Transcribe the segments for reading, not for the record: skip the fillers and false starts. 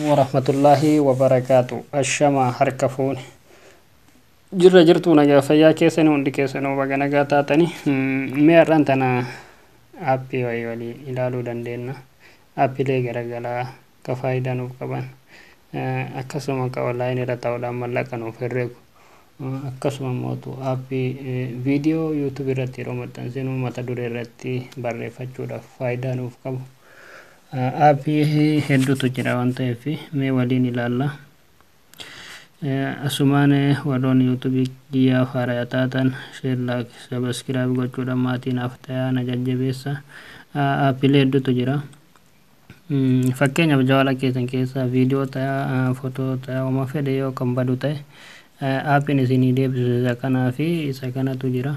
Warahmatullaahi wabarakaatu. Ashama harka fuune jirra jirtuu nagaa fayyaa keessanii hundi keessanuu baga nagaa taatanii. Mee har'aan tana aappii wayii walii ilaaluu dandeenya. Aappiilee garaagaraa ka faayidaa nuuf qaban, akkasuma ka onlaayinii irra taa'uudhaan mallaqa nuuf herreegu, akkasuma immoo aappii viidiyoo yuutuubii irratti yeroo maxxansinu mata duree irratti barreeffachuudhaaf faayidaa nuuf qabu. Aappii hedduutu jira waan ta'eef mee waliin ilaalla. Asumaan warroonni yuutuubii kiyyaaf haaraa taatan share, like, subscribe gochuudhaan maatii naaf ta'aa, na jajjabeessa. Aappiilee hedduutu jira. Fakkeenyaaf jawaala keessan keessaa viidiyoo ta'aa, footoo ta'aa, uma fedhe yoo kan badu ta'e aappiin isinii deebisu isa kanaa fi isa kanatu jira.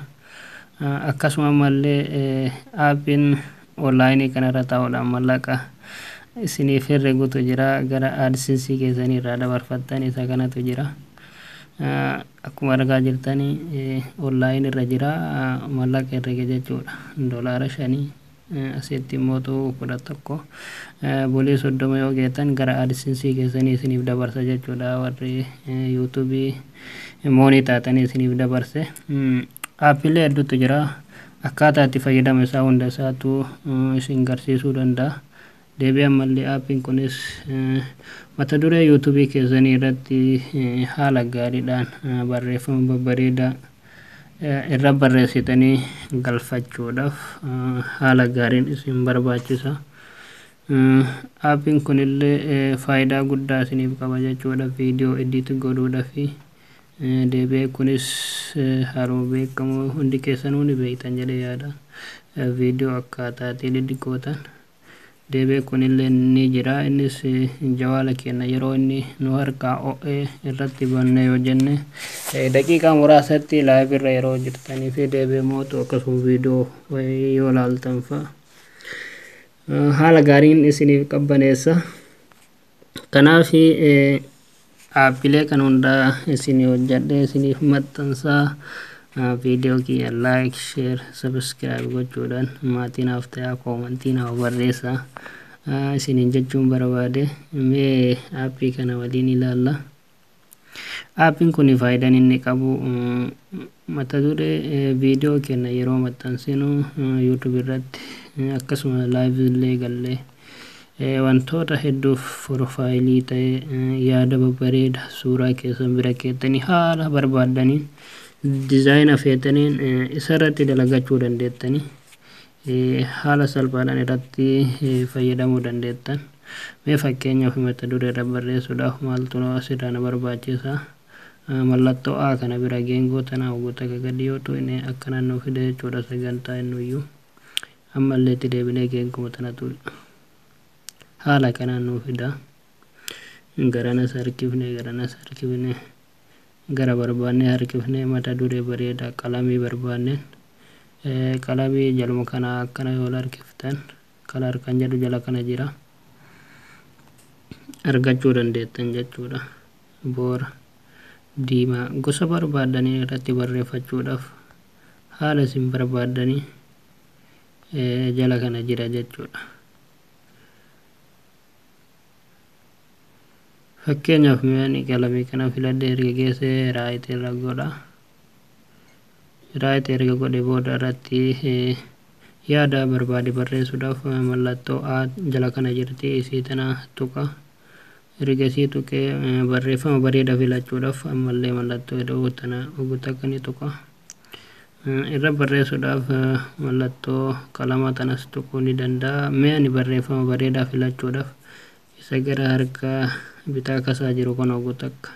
Akkasuma ammallee aappiin onlaayinii kanarra taa'uudhaan mallaqa isiniif herregutu jira, gara AdSense keessanii irraa dabarfattan isa kanatu jira. Akkuma argaa jirtanii onlaayin irra jira, mallaqa herrege jechuudha. $5 asitti immoo 11 bulii 30 yoo geettan gara AdSense keessanii isiniif dabarsa jechuudha. Warri yuutuubii moonii taatanii isiniif dabarse. Aappiilee hedduutu jira. Akkaataa itti fayyadama isaa hunda isaatu isin garsiisuu danda'a. Deebi'ee ammallee aappiin kunis mata duree yuutuubii keessanii irratti haala gaariidhaan barreeffama babbareedaa irra barreessitanii galfachuudhaaf haala gaariin isin barbaachisa. Aappiin kunillee faayidaa guddaa isiniif qaba jechuudha, viidiyoo edit godhuudhaaf. Deebi'ee kunis haaluma beekamu hundi keessanuu ni beektan jedhee yaada. Viidiyoo akkaataa itti edit gootan. Deebi'ee kunillee ni jira. Innis jawaala keenya yeroo inni nu harkaa o'ee irratti banne yoo jenne daqiiqaa muraasatti live irra yeroo jirtanii fi deebi'ee mootu akkasuma viidiyoo yoo laaltan fa'a haala gaariin isiniif qabbaneessa. Kanaaf aappiilee kan hundaa isinii hojjedhee isiniif maxxansaa. Viidiyoo kiyya like, share, subscribe gochuudhaan maatii naaf ta'aa, koomantii naaf barreessaa isiniin jechuun barbaade. Mee aappii kana waliin ilaalla. Aappiin kun faayidaan inni qabu mata duree viidiyoo keenya yeroo maxxansinu yuutuub irratti, akkasuma live illee gallee wantoota hedduuf profaayilii ta'ee yaada babbareeda suuraa keessan bira keettanii haala barbaaddaniin dizaayina feetaniin isarratti dalagachuu dandeettanii, haala salphaadhaan irratti fayyadamuu dandeettan. Mee fakkeenyaaf mata duree irra barreessuudhaaf maaltu asirraa na barbaachisa? Mallattoo A kana bira geengoo tana hoggoota gadi yoo tuqne akkanaan nu fida jechuudha sagantaa innuyyuu. Ammallee itti deebinee geengoo tana tuqna. Haala kanaan nu fida. Garanas harkifne, garanas harkifne, gara barbaannee harkifne mata duree bareedaa qalamii barbaanneen qalamii jaluma kana akkana yoo harkiftan color kan jedhu jala kana jira, argachuu dandeettan jechuudha. Boora diimaa gosa barbaaddanii irratti barreeffachuudhaaf haala isin barbaaddanii jala kana jira jechuudha. Fakkeenyaaf mi'aan qalamii kana filadhee erga geessee right irra godha. Right erga godhe booda irratti yaada barbaade barreessuudhaaf mallattoo A jala kana jirti, isii tana tuqa. Erga isii tuqee barreeffama bareedaa filachuudhaaf ammallee mallattoo ida'uu tana oguta akka ni tuqa. Irra barreessuudhaaf mallattoo qalama tanas tuquu ni danda'a. Mee ani barreeffama bareedaa filachuudhaaf isa gara harka bitaa kasaa jiru kun oguta akka.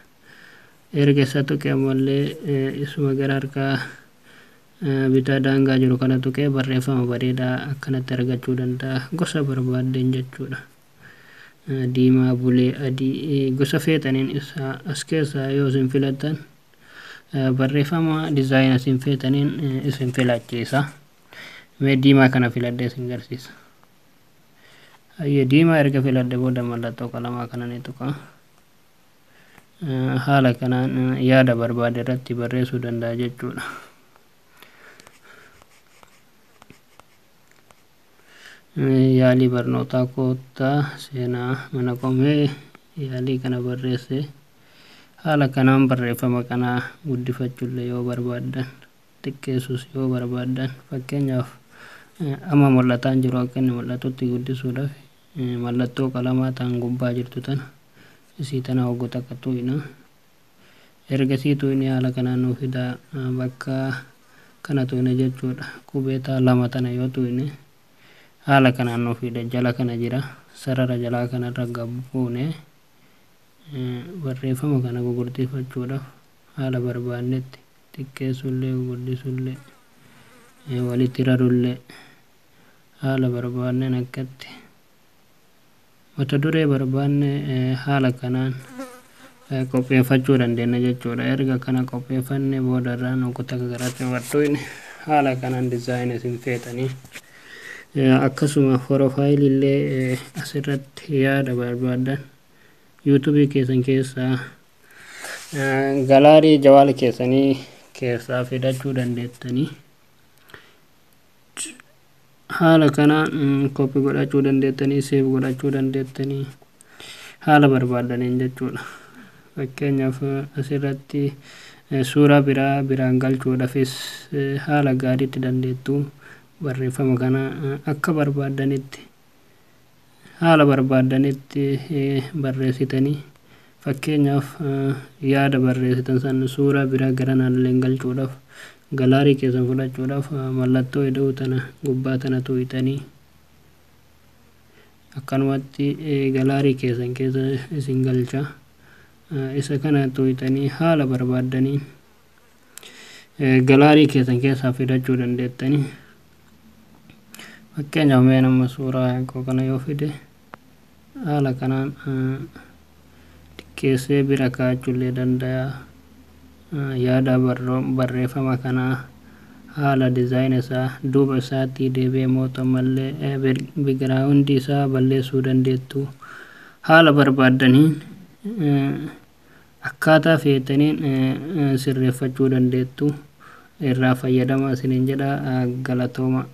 Erga isa tuqee ammallee isuma gara harka bitaa daangaa jiru kana tuqee barreeffama bareedaa akkanatti argachuu danda'a, gosa barbaaddeen jechuudha. Diimaa, bulee, adii gosa feetaniin isa as keessaa yoo isin filattan barreeffama dizaayina isin feetaniin isin filachiisa. Mee diimaa kana filadhee isin garsiisa. Hayyee, diimaa erga filadhe booda mallattoo qalamaa kana ni tuqa. Haala kanaan yaada barbaade irratti barreessuu danda'a jechuudha. Yaalii barnootaa koottaa seenaa mana komee Yaalii kana barreesse. Haala kanaan barreeffama kana guddifachuullee yoo barbaaddan, xiqqeessus yoo barbaaddan, fakkeenyaaf amma mul'ataan jiru akka inni mul'atutti guddisuudhaaf mallattoo qalamaa ta'an gubbaa jirtu tana, isii tana hogguu takka tuqna. Ergasii tuqni haala kanaan nuu fida. Bakka kana tuqne jechuudha. Qubee lama tana yoo tuqne haala kanaan nuu fida. Jala kana jira, sarara jalaa kanarra gabbuune barreeffama kana gugurdifachuudhaaf haala barbaannetti xiqqeessullee, gugurdisullee, walitti rarullee haala barbaanneen akkatti mata duree barbaanne haala kanaan qopheeffachuu dandeenya jechuudha. Erga kana qopheeffanne boodarraan hoggota garatti bartuun haala kanaan design isin feetanii, akkasuma profile illee asirratti yaada barbaaddan YouTube keessan keessaa, gallery jawaala keessanii keessaa fidachuu dandeettanii, haala kanaan copy godhachuu dandeettanii, save godhachuu dandeettanii haala barbaadaniin jechuudha. Fakkeenyaaf asirratti suuraa biraa biraan galchuudhaafis haala gaariitti dandeettu. Barreeffama kana akka barbaadanitti, haala barbaadanitti barreessitanii, fakkeenyaaf yaada barreessitan san suuraa biraa gara naannooleen galchuudhaaf, gallery keessan fudhachuudhaaf mallattoo ida'uu tana gubbaa tana tuqxanii akkanumatti gallery keessan keessa isin galcha. Isa kana tuqxanii haala barbaaddaniin gallery keessan keessaa fidachuu dandeettanii. Fakkeenyaaf mee nama suuraa koo kana yoo fide haala kanaan xiqqeessee bira kaa'achuullee danda'a. Yaada barreeffama kanaa haala design isaa duuba isaatti deebi'ee mootummallee background isaa balleessuu dandeettu. Haala barbaaddaniin, akkaataa feetaniin sirreeffachuu dandeettu. Irraa fayyadama isiniin jedha. Galatooma.